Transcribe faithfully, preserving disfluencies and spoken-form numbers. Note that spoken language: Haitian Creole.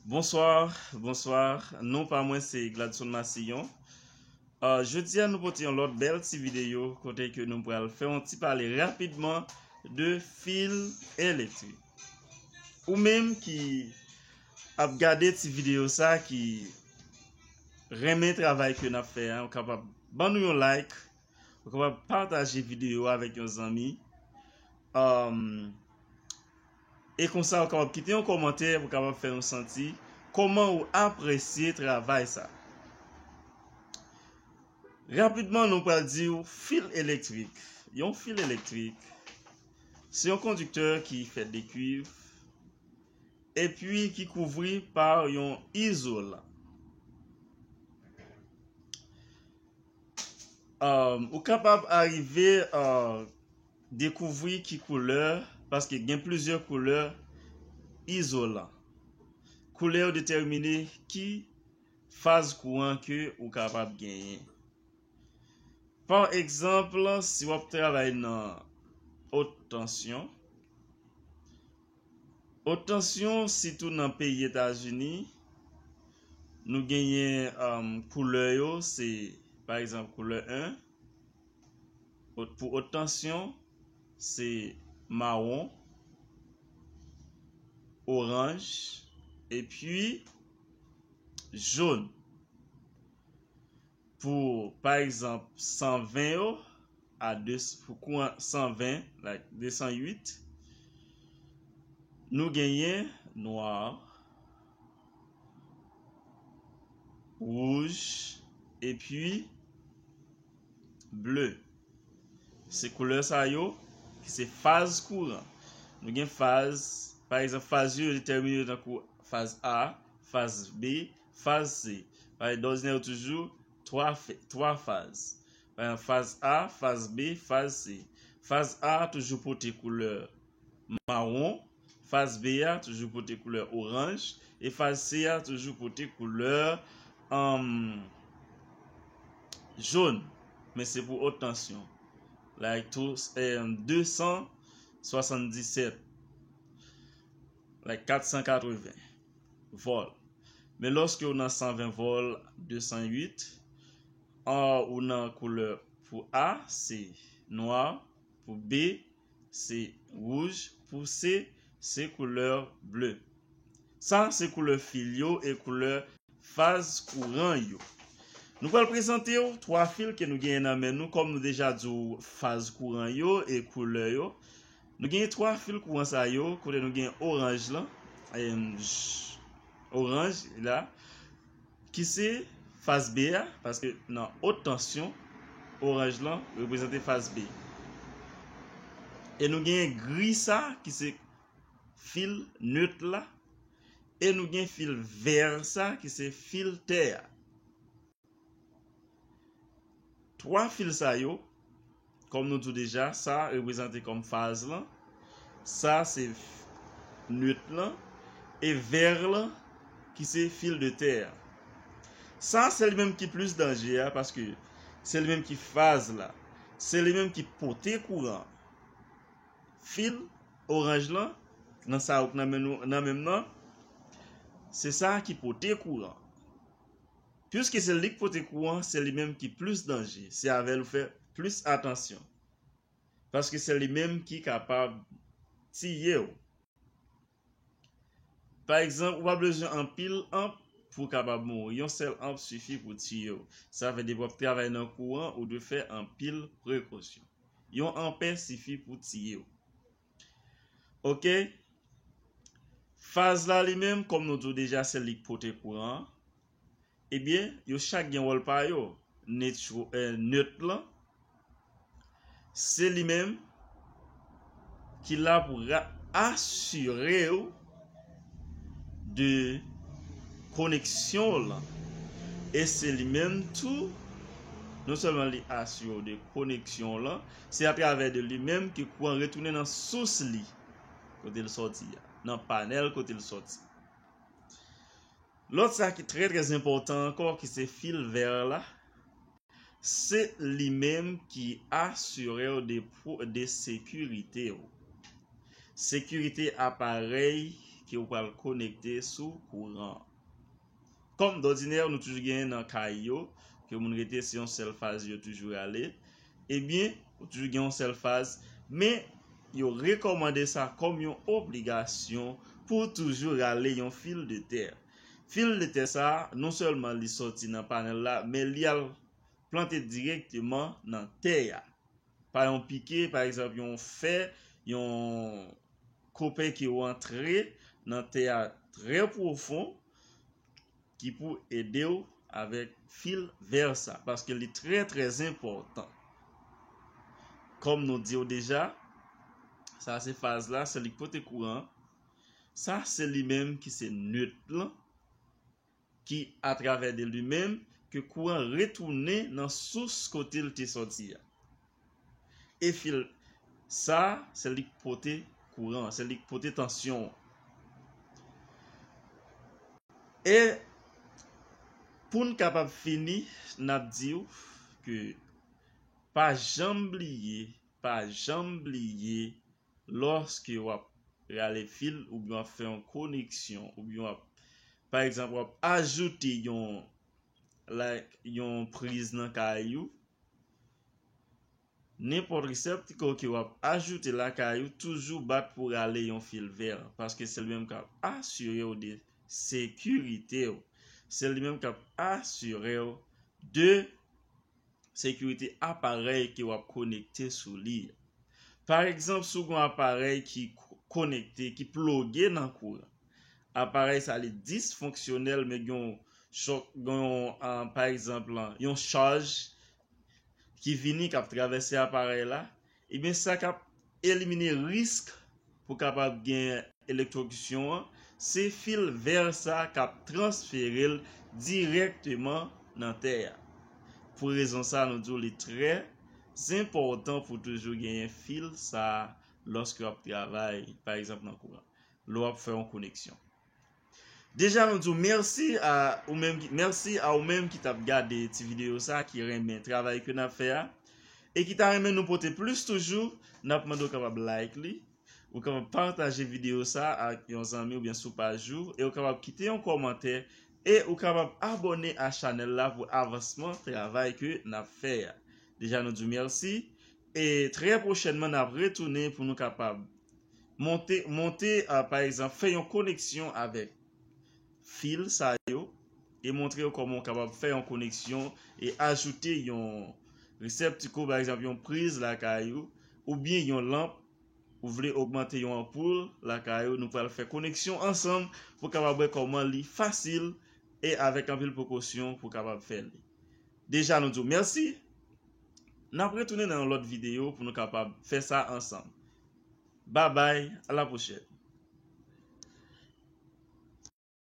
Bonswa, bonswa. Non pa mwen se Gladson Massillon. Uh, jodi a nou pote yon lòt bèl ti videyo kote ke nou pral fè yon ti pale rapidman de fil elektrik. Ou menm ki ap gade ti videyo sa, ki renmen travay ke n ap fè a, ou kapab ban nou yon like, ou kapab pataje videyo avèk yon zanmi. Um, e konsa ou kapab kite yon kòmantè pou kapab fè nou santi kòman ou apresye travay sa. Rapidman, nou pral di w fil elektrik. Yon fil elektrik, se yon kondiktè ki fèt de kwiv epi ki kouvri pa yon izolan. Um, ou kapab arive uh, dekouvri ki koulè, paske gen plizyè koulè izolan. Koulè yo detèmine ki faz kouran ke ou kapab genyen. Pa egzanp, si w ap travay nan wot tansyon, wot tansyon, sitou nan peyi Etazini, nou genyen um, koulè yo, se pa egzanp koulè en, pou wot tansyon, se mawon, oranj, epi jòn. Pou, pa egzanp, san ven yo, a de, pou kouran san ven, like de san uit, nou genyen nwa, wouj, epi ble. Se koulè sa yo ki se faz kouran. Nou gen faz, pa egzanp, faz yo, yo detèmine yo tankou faz A, faz B, faz C. Pa egzanp, dòzinè yo toujou twa fe-, twa faz. Pa egzanp, faz A, faz B, faz C. Faz A toujou pote koulè mawon, faz B a toujou pote koulè oranj, e faz C a toujou pote koulè um, jòn, men se pou wot tansyon. Like, tou, um, de san swasanndisèt, like, kat san katreven vòl. Men lòske ou nan san ven vòl, de san uit, an, ou nan koulè, pou A, se nwa, pou B, se wouj, pou C, se koulè ble. Sa se koulè fil yo e koulè faz kouran yo. Nou pral prezante w twa fil ke nou genyen nan men nou, kòm nou deja di w faz kouran yo e koulè yo. Nou genyen twa fil kouran sa yo, kote nou genyen oranj lan, em, j-, oranj la, ki se faz B a, paske nan wot tansyon, oranj lan reprezante faz B. E nou genyen gri sa, ki se fil net la, e nou gen fil vè sa, ki se fil tè a. Twa fil sa yo, kòm nou di w deja, sa reprezante kòm faz lan, sa se f-, net lan, e vè lan ki se fil de tè a. Sa se li menm ki plis danje a, paske se li menm ki faz la, se li menm ki pote kouran. Fil oranj lan, nan sa ou k nan men nou, nan men m nan, se sa ki pote kouran. Piske se li k pote kouran, se li menm ki plis danje. Se avè l ou fè plis atansyon. Paske se li menm ki kapab tiye w. Pa egzanp, ou pa bezwen anpil anp pou w kapab mouri. Yon sèl anp sifi pou tiye w. Sa fè depi w ap travay nan kouran, ou dwe fè anpil prekosyon. Yon anpè sifi pou tiye w. Oke? Faz la li menm, kòm nou di w deja, se li k pote kouran an. Ebyen, yo chak gen wòl pa yo. Netwo-, eh, net lan, se li menm ki la pou ra-, asire w de koneksyon w lan. E se li menm tou, non sèlman li asire w de koneksyon w lan, se atravè de li menm ke kouran retounen nan sous li, kote l sòti a, nan panèl kote l sòti. Lòt sa ki trè, trè enpòtan ankò, ki se fil vè la, se li menm ki asire w de pwo-, de sekirite w. Sekirite aparèy ke ou pral konekte sou kouran. Kòm dòdinè, nou toujou genyen nan kay yo, ke moun rete se yon sèl faz yo toujou rale, ebyen, ou toujou gen yon sèl faz, men yo rekòmande sa kòm yon obligasyon pou toujou rale yon fil de tè. Fil de tè sa a, non sèlman li sòti nan panèl la, men li al plante dirèkteman nan tè a. Pa yon pike, pa egzanp, yon fè, yon kope ki rantre nan tè a trè pwofon, ki pou ede w avèk fil vè sa, paske li trè, trè enpòtan. Kòm nou di w deja, sa se faz la, se li k pote kouran. Sa se li menm ki se nwit lan, ki atravè de li menm ke kouran retounen nan sous kote l te sòti a. E fil sa, se li k pote kouran, se li k pote tansyon an. E pou n kapab fini, n ap di w ke pa janm bliye, pa janm bliye, lòske w ap rale fil oubyen w ap fè yon koneksyon oubyen w ap, pa egzanp, w ap ajoute yon, like, yon priz nan kay ou, nenpòt reseptikò ke w ap ajoute lakay ou toujou bat pou rale yon fil vè, paske se li menm k ap asire w de sekirite w. Se li menm k ap asire w de sekirite aparèy ke w ap konekte sou li. Pa egzanp, si w gen yon aparèy ki ko-, konekte, ki ploge nan kouran, aparèy sa li disfonksyonèl, men gen yon chòk, gen yon, ah, pa egzanp, lan, yon chaj ki vini, k ap travèse aparèy la, ebyen, sa k ap elimine risk pou kapab gen elektwokisyon an, se fil vè sa k ap transfere l dirèkteman nan tè a. Pou rezon sa, nou di w li trè enpòtan pou toujou genyen fil sa a lòske w ap travay, pa egzanp, nan kouran, lè w ap fè yon koneksyon. Deja, nou di w mèsi a ou menm ki, mèsi a ou menm ki t ap gade ti videyo sa, ki renmen travay ke n ap fè a, e ki ta renmen nou pote plis toujou, n ap mande w kapab like li, ou kapab pataje videyo sa ak yon zanmi oubyen sou paj ou, e ou kapab kite yon kòmantè, e ou kapab abòne a chanèl la pou avansman travay ke n ap fè a. Deja, nou di w mèsi, e trè pwochènman, n ap retounen pou nou kapab monte, monte, ah, pa egzanp, fè yon koneksyon avèk fil sa yo e montre yo kòman w kapab fè yon koneksyon e ajoute yon reseptikò, pa egzanp, yon priz lakay ou, oubyen yon lanp, ou vle ogmante yon anpoul lakay ou, nou pral fè koneksyon ansanm pou kapab wè kòman li fasil e avèk anpil prekosyon pou kapab fè li. Deja, nou di w mèsi. N ap retounen nan yon lòt videyo pou nou kapab fè sa ansanm. Babay, a la pwochèn.